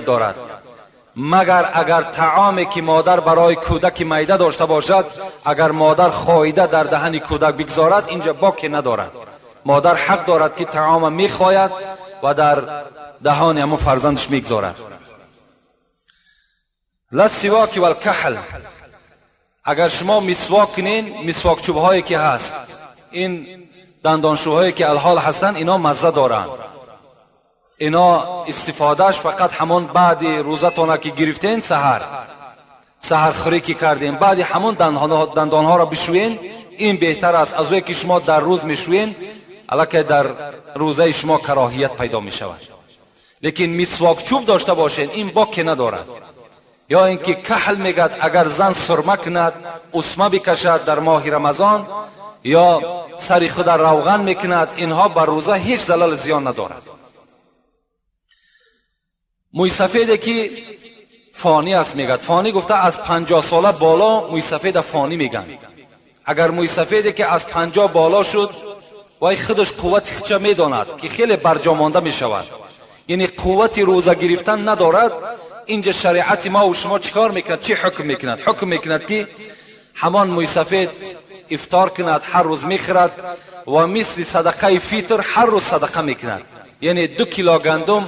Дорад, магар агар таоме ки модар барои кӯдаки майда дошта бошад, агар модар хоида дар даҳани кӯдак бигзорад, инҷа боке надорад. Модар ҳақ дорад, ки таома мехояд ва дар даҳони ҳамон фарзандаш мегзорад. Лассивоки валкаҳл, агар шумо мисвок кунен, мисвокчӯбҳое ки ҳаст, ин дандоншӯҳое ки алҳол ҳастанд, ино мазза доранд. Ино истифодааш фақат ҳамон баъди рӯзатона ки гирифтен, саҳар саҳархӯрӣ ки кардем, баъди ҳамон дандонҳоро бишӯен, ин беҳтар аст аз ое ки шумо дар рӯз мешӯен. Аллакай дар рӯзаи шумо кароҳият пайдо мешавад. Лекин мисвокчӯб дошта бошен, ин боке надорад. Ё ин ки каҳл мегӯяд, агар зан сурма кунад, усма бикашад дар моҳи Рамазон ё сари худа равған мекунад, инҳо бар рӯза ҳеҷ залал зиён надорад. Мӯйсафеде ки фонӣ аст, мегӯяд, фонӣ гуфта аз 50 сола боло мӯйсафеда фонӣ мегӯянд. Агар мӯйсафеде ки аз 50 боло шуд, вай худаш қуввати худша медонад, ки хеле барҷомонда мешавад, яъне қуввати рӯза гирифтан надорад, инҷа шариати мо шумо чӣ кор мекунад, чӣ ҳукм мекунад? Ҳукм мекунад, ки ҳамон мӯйсафед ифтор кунад, ҳар рӯз мехӯрад ва мисли садақаи фитр ҳар рӯз садақа мекунад, яъне 2 кило гандум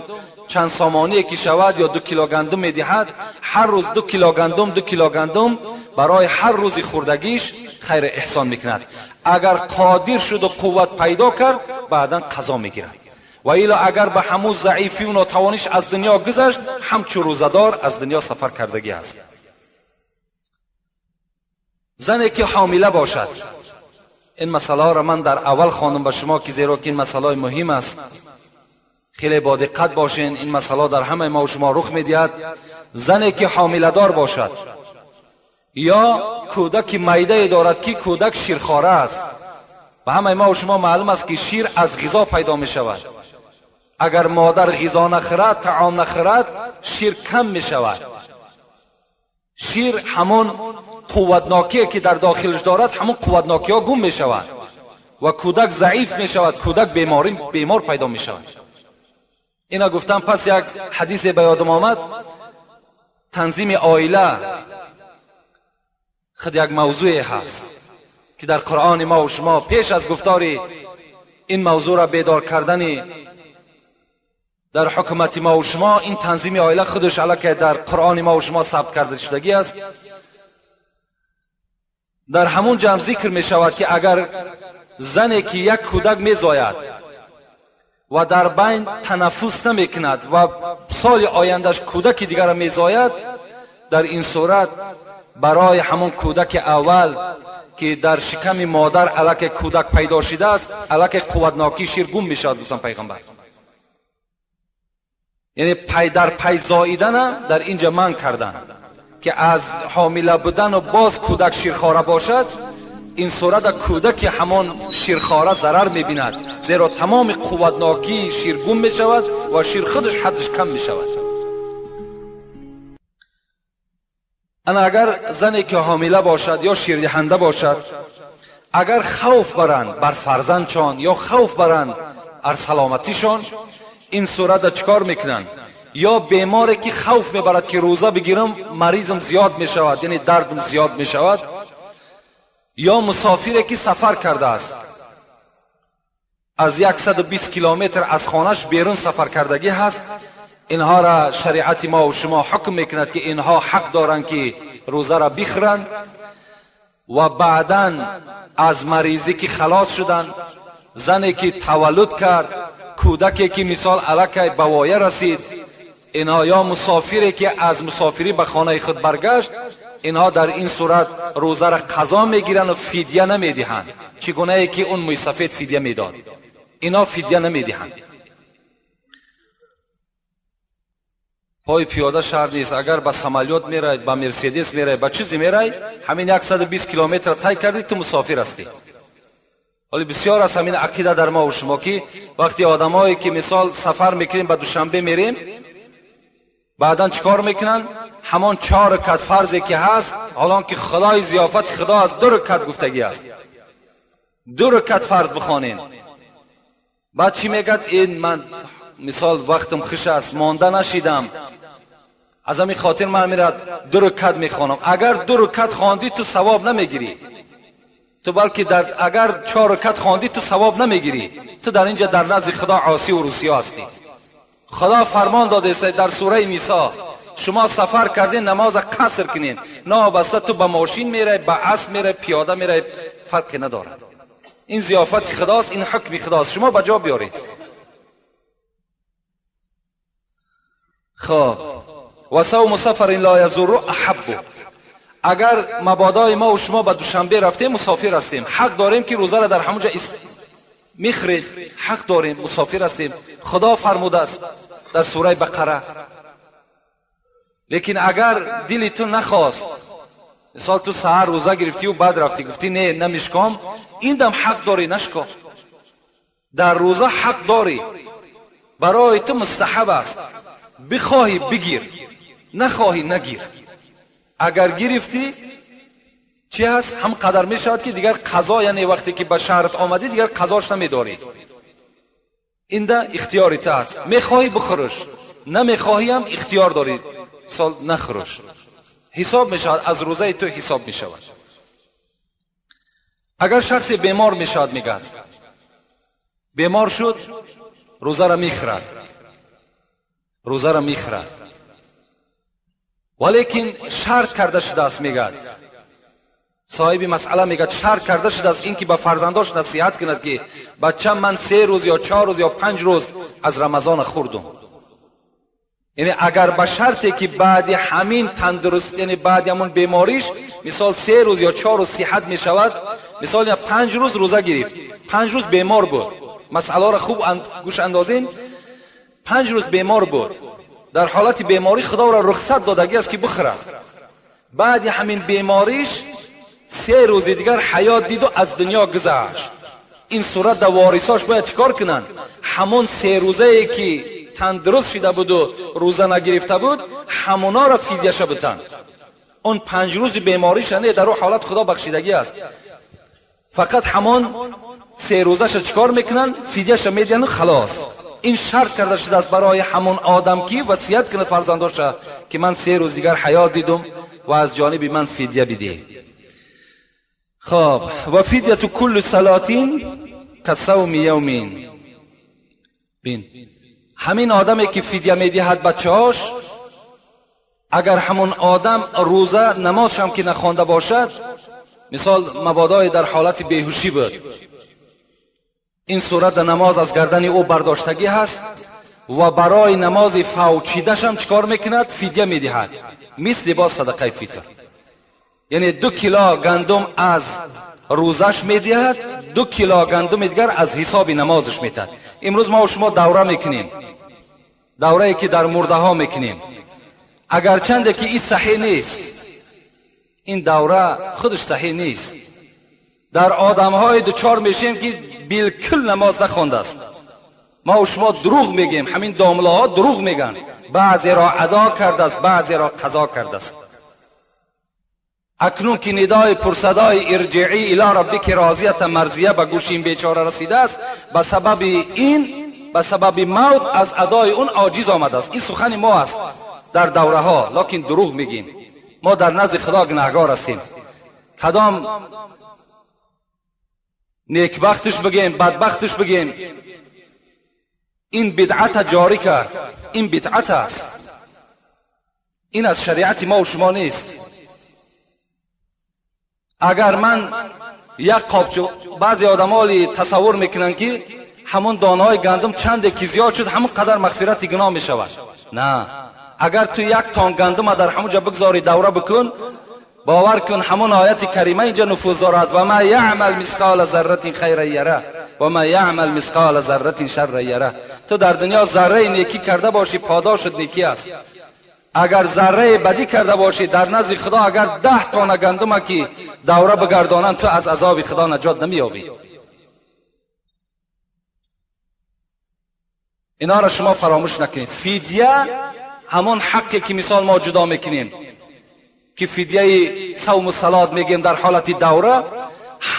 чанд сомоние ки шавад ё 2 кило гандум медиҳад, ҳар рӯз 2 кило гандум, 2 кило гандум барои ҳар рӯзи хӯрдагиш хайр эҳсон мекунад. Агар қодир шуду қувват пайдо кард, баъдан қазо мегирад. Ва ило агар ба ҳамун заифию нотавониш аз дунё гузашт, ҳамчун рӯзадор аз дунё сафар кардагӣ аст. Зане ки ҳомила бошад, ин масъалаҳоро ман дар аввал хондам ба шумо, ки зеро ки ин масъалаҳои муҳим аст, хеле бо диққат бошен. Ин масъала дар ҳамаи мо шумо рух медиҳад. Зане ки ҳомиладор бошад ё кӯдаки майдае дорад, ки кӯдак ширхора аст, ба ҳамаи мо шумо маълум аст, ки шир аз ғизо пайдо мешавад. Агар модар ғизо нахӯрад, таом нахӯрад, шир кам мешавад. Шир ҳамон қувватнокие ки дар дохилаш дорад, ҳамон қувватнокиҳо гум мешавад ва кӯдак заиф мешавад, кӯдак бемор пайдо мешавад. Ина гуфтам, пас як ҳадисе ба ёдам омад. Танзими оила худ як мавзӯе ҳаст, ки дар Қуръони мо шумо пеш аз гуфтори ин мавзӯъро бедор кардани дар ҳукумати мо шумо, ин танзими оила худаш аллакай дар Қуръони мо шумо сабт карда шудагӣ аст. Дар ҳамун ҷамъ зикр мешавад, ки агар зане ки як кӯдак мезояд ва дар байн танаффус намекунад ва соли ояндаш кӯдаки дигарро мезояд, дар ин сурат барои ҳамон кӯдаки аввал, ки дар шиками модар аллакай кӯдак пайдо шудааст, аллакай қувватнокии шир гум мешавад, гуфтан пайғамбар. Яъне пай дар пай зоидана дар инҷа манъ кардан, ки аз ҳомила будану боз кӯдак ширхора бошад, ин сурата кӯдаки ҳамон ширхора зарар мебинад, зеро тамоми қувватнокии шир гум мешавад ва шир худаш ҳаддаш кам мешавад. Ана агар зане ки ҳомила бошад ё ширдиҳанда бошад, агар хавф баранд бар фарзандшон ё хавф баранд бар саломатишон, ин сурата чӣ кор мекунанд? Ё беморе ки хавф мебарад, ки рӯза бигирам, маризм зиёд мешавад, яъне дардм зиёд мешавад, ё мусофире ки сафар кардааст, аз 120 километр аз хонаш берун сафар кардагӣ ҳаст, инҳоро шариати мо шумо ҳукм мекунад, ки инҳо ҳақ доранд, ки рӯзаро бихӯранд ва баъдан аз маризӣ ки халос шуданд, зане ки таваллуд кард, кӯдаке ки мисол аллакай ба воя расид, инҳо ё мусофире ки аз мусофирӣ ба хонаи худ баргашт, инҳо дар ин сурат рӯзаро қазо мегиранд ва фидя намедиҳанд. Чӣ гунае ки он мӯйсафед фидя медод, инҳо фидя намедиҳанд. Пой пиёда шаҳр нест. Агар ба самолёт мерай, ба Мерседес мерай, ба чизе мерай, ҳамин 120 километр тай кардӣ, ту мусофир ҳастӣ. Ҳоли бисёр аст ҳамин ақида дар мо шумо, ки вақти одамое ки мисол сафар мекунем, ба Душанбе мерем, баъдан чӣ кор мекунанд? Ҳамон чор ракат фарзе ки ҳаст, ҳолон ки худои зиёфати худо аз ду ракат гуфтагӣ аст, ду ракат фарз бихонем. Баъд чӣ мегӯяд? Ин ман мисол вақтам хуш аст, монда нашидам. Аз ҳамин хотир ман мира 2 ракат мехонам. Агар 2 ракат хондӣ, ту савоб намегирӣ. Ту балки агар 4 ракат хондӣ, ту савоб намегирӣ. Ту дар инҷа дар назди Худо оси ва русиё ҳастӣ. Худо фармон додааст дар сураи Нисо: шумо сафар кардин, намоза қаср кунин. Новобаста ту ба мошин мерай, ба асп мерай, пиёда мерай, фарқе надорад. Ин зиёфати Худост, ин ҳукми Худост, шумо ба ҷо биёред. Хоб, ва савму сафарин ла язурру аҳаббу. Агар мабодои мо ва шумо ба Душанбе рафтем, мусофир ҳастем, ҳақ дорем ки рӯзаро дар ҳамонҷа мехӯрем, ҳақ дорем, мусофир ҳастем. Худо фармудааст дар сураи Бақара. Лекин агар дили ту нахост, мисол ту саҳар рӯза гирифтию баъд рафтӣ, гуфтӣ не, намешком, ин дам ҳақ дорӣ, нашком. Дар рӯза ҳақ дорӣ, барои ту мустаҳаб аст. Бихоҳӣ бигир, нахоҳӣ нагир. Агар гирифтӣ, чӣ ҳаст? Ҳам қадар мешавад ки дигар қазо, яъне вақте ки ба шаҳрат омадӣ, дигар қазош намедорӣ. Инда ихтиёри ту аст. Мехоҳӣ бихӯрш, намехоҳиам ихтиёр дорӣ, мисол нахӯрш. Ҳисоб мешавад, аз рӯзаи ту ҳисоб мешавад. Агар шахсе бемор мешавад, мегӯяд бемор шуд, рӯзаро мехӯрад, рӯзаро мехӯрад, валекин шарт карда шудааст, мегӯяд соҳиби масъала, мегӯяд шарт карда шудааст ин ки ба фарзандош насиҳат кунад ки бача, ман 3 рӯз ё 4 рӯз ё 5 рӯз аз Рамазона хӯрдум. Яъне агар ба шарте ки баъди ҳамин тандуруст, яъне баъди ҳамон бемориш, мисол 3 рӯз ё 4 рӯз сиҳат мешавад, мисол 5 рӯз рӯза гирифт, 5 рӯз бемор буд. Масъаларо хуб гӯш андозин. 5 рӯз бемор буд. Дар ҳолати беморӣ Худоро рухсат додагӣ аст ки бихӯрад. Баъди ҳамин бемориш 3 рӯзи дигар ҳаёт диду аз дунё гузашт. Ин сурат дар ворисош бояд чӣ кор кунанд? Ҳамон 3 рӯзае ки тандуруст шида буду рӯза нагирифта буд, ҳамонаро фидяша битанд. Он 5 рӯзи бемориша не, дар ӯ ҳолат Худо бахшидагӣ аст. Фақат ҳамон 3 рӯзаша чӣ кор мекунанд? Фидяша медиҳанду халос. Ин шарт карда шудааст барои ҳамон одам ки васият кунад фарзандоша ки ман 3 рӯз дигар ҳаёт дидум ва аз ҷониби ман фидя бидеҳ. Хоб, ва фидяту кулли салотин касавми явмин. Бин, ҳамин одаме ки фидя медиҳад бачаҳош, агар ҳамон одам рӯза намозшам ки нахонда бошад, мисол мабодое дар ҳолати беҳушӣ буд, ин сурат намоз аз гардани ӯ бардоштагӣ ҳаст ва барои намози фавчидашам чӣ кор мекунад? Фидя медиҳад, мисли боз садақаи фитр. Яъне 2 кило гандум аз рӯзаш медиҳад, 2 кило гандуми дигар аз ҳисоби намозаш медиҳад. Имрӯз мо шумо давра мекунем, даврае ки дар мурдаҳо мекунем. Агарчанде ки ин саҳеҳ нест, ин давра худаш саҳеҳ нест. Дар одамҳое дучор мешем ки билкул намоз нахондааст. Мо шумо дурӯғ мегем, ҳамин домлаҳо дурӯғ меган, баъзеро адо кардааст, баъзеро қазо кардааст. Акнун ки нидои пурсадои ирҷиӣ ило раббики розията марзия ба гӯши ин бечора расидааст, ба сабаби ин, ба сабаби мавт аз адои он оҷиз омадааст. Ин сухани мо аст дар давраҳо, лекин дурӯғ мегем. Мо дар назди Худо гунаҳгор ҳастем. Кадом некбахтиш бигем, бадбахтиш бигем, ин бидъата ҷорӣ кард. Ин бидъат аст, ин аз шариати мо шумо нест. Агар ман як қобчо, баъзе одамоли тасаввур мекунанд ки ҳамон донаҳои гандум чанде ки зиёд шуд, ҳамон қадар мағфирати гуноҳ мешавад. На, агар ту 1 тон гандума дар ҳамон ҷо бигзорӣ, давра бикун, бовар кун ҳамон ояти карима инҷа нуфуз дорад: ва ма яъмал мисқола зарратин хайран яра ва ма яъмал мисқола зарратин шарран яра. Ту дар дунё зарраи некӣ карда бошӣ, подошат некӣ аст. Агар зарраи бадӣ карда бошӣ, дар назди Худо агар 10 тона гандума ки давра бигардонанд, ту аз азоби Худо наҷот намеёбӣ. Инҳоро шумо фаромӯш накунед. Фидя ҳамон ҳаққе ки мисол мо ҷудо мекунем, ки фидяи савму салот мегем дар ҳолати давра,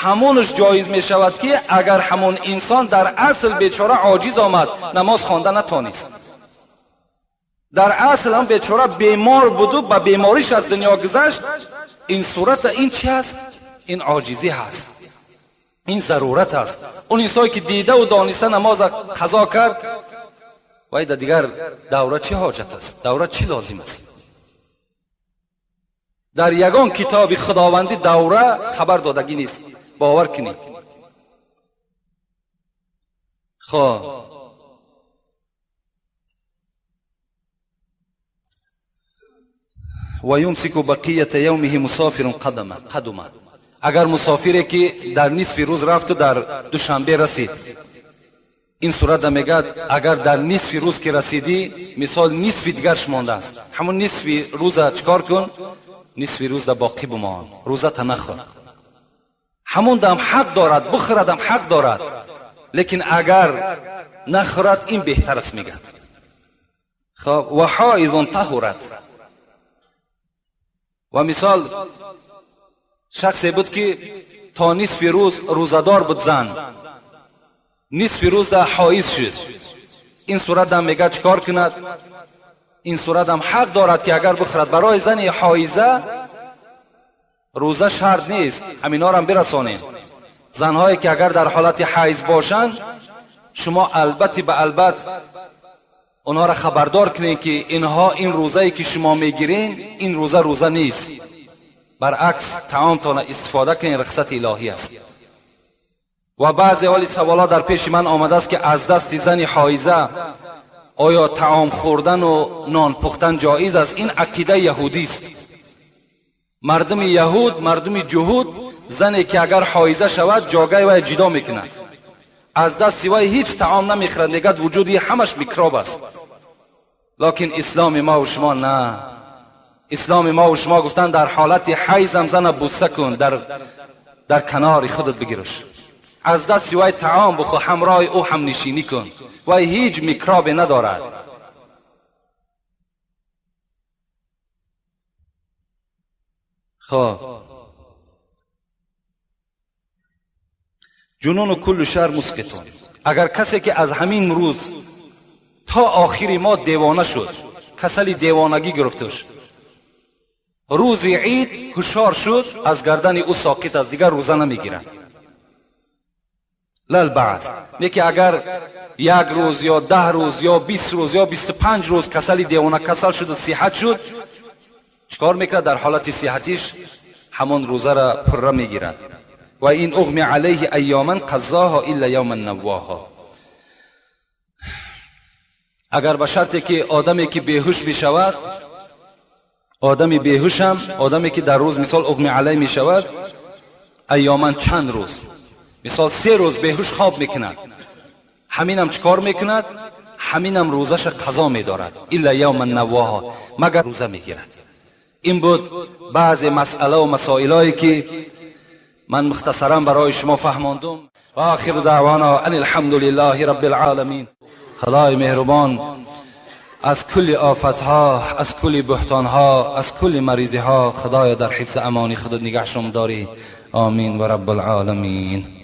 ҳамонаш ҷоиз мешавад ки агар ҳамон инсон дар асл бечора оҷиз омад, намоз хонда натонист. Дар асл ҳам бечора бемор буду ба бемориш аз дунё гузашт. Ин сурат ин чи аст? Ин оҷизӣ ҳаст, ин зарурат аст. Он инсое ки дидаву дониста намоз қазо кард, вай дар дигар давра чӣ ҳоҷат аст? Давра чӣ лозим аст? Дар ягон китоби худовандӣ давра хабар додагӣ нест, бовар кунед. Хоб, ва юмсику бақията явмиҳи мусофирун қадума. Агар мусофире ки дар нисфи рӯз рафту дар Душанбе расид, ин сурата мегӯяд, агар дар нисфи рӯз ки расидӣ, мисол нисфи дигарш мондааст, ҳамун нисфи рӯза чикор кун? Нисфи рӯза боқӣ бимон, рӯзата нахӯр. Ҳамун дам ҳақ дорад бихӯрадам, ҳақ дорад, лекин агар нахӯрад ин беҳтар аст, мегӯяд. Хоб, ва ҳоизун таҳурат. Ва мисол шахсе буд ки то нисфи рӯз рӯзадор буд, зан нисфи рӯзда ҳоиз шуд. Ин суратам мегӯяд чикор кунад? Ин суратам ҳақ дорад ки агар бихӯрад. Барои зани ҳоиза рӯза шарт нест, ҳаминҳоро бирасонем. Занҳое ки агар дар ҳолати ҳайз бошанд, шумо албатти ба албат онҳоро хабардор кунед ки инҳо ин рӯзае ки шумо мегирен, ин рӯза рӯза нест, баръакс таомтона истифода кунед, рухсати илоҳӣ аст. Ва баъзе ҳоли саволҳо дар пеши ман омадааст ки аз дасти зани ҳоиза оё таом хӯрдану нон пухтан ҷоиз аст? Ин ақидаи яҳудист. Мардуми яҳуд, мардуми ҷуҳуд, зане ки агар ҳоиза шавад, ҷогаи вай ҷидо мекунад, аз дасти вай ҳеҷ таом намехӯрад, мегӯяд вуҷуди ҳамаш микроб аст. Локин исломи мо шумо на. Исломи мо шумо гуфтан дар ҳолати ҳайзам зана бӯса кун, дар канори худат бигираш, аз дасти вай таом бихӯр, ҳамроҳи ӯ ҳамнишинӣ кун, вай ҳеҷ микробе надорад. خب، جنون کل شهر مسقطون. اگر کسی که از همین روز تا آخری ما دیوانه شد، کسلی دیوانگی گرفتش، روز عید هوشیار شد، از گردن او ساقط از دیگر روزه نمیگیرد. للبعض نه که اگر یک روز یا 10 روز یا 20 روز یا 25 روز کسلی دیوانه کسل شد و صحت شد، چکار میکرد؟ در حالت صحتیش همون روزه را پره میگیرد. و این اغمی علیه ایاما قضاها الا یوما نواها. اگر به شرطی که آدمی که بیهوش میشود، آدمی بیهوش هم، آدمی که در روز مثال اغمی علیه میشود، ایاما چند روز، مثال 3 روز بیهوش خواب میکند، همینم چکار میکند؟ همینم روزش قضا میدارد. الا یوما نواها، مگر روزه میگیرد. این بود بعض مسئله و مسائلایی که من مختصرا برای شما فهماندم. و آخر دعوانا ان الحمد لله رب العالمین. خدای مهربان از کل آفتها، از کل بحتانها، از کل مریضیها خدایا در حفظ امانی خودت نگهشم داری. آمین و رب العالمین.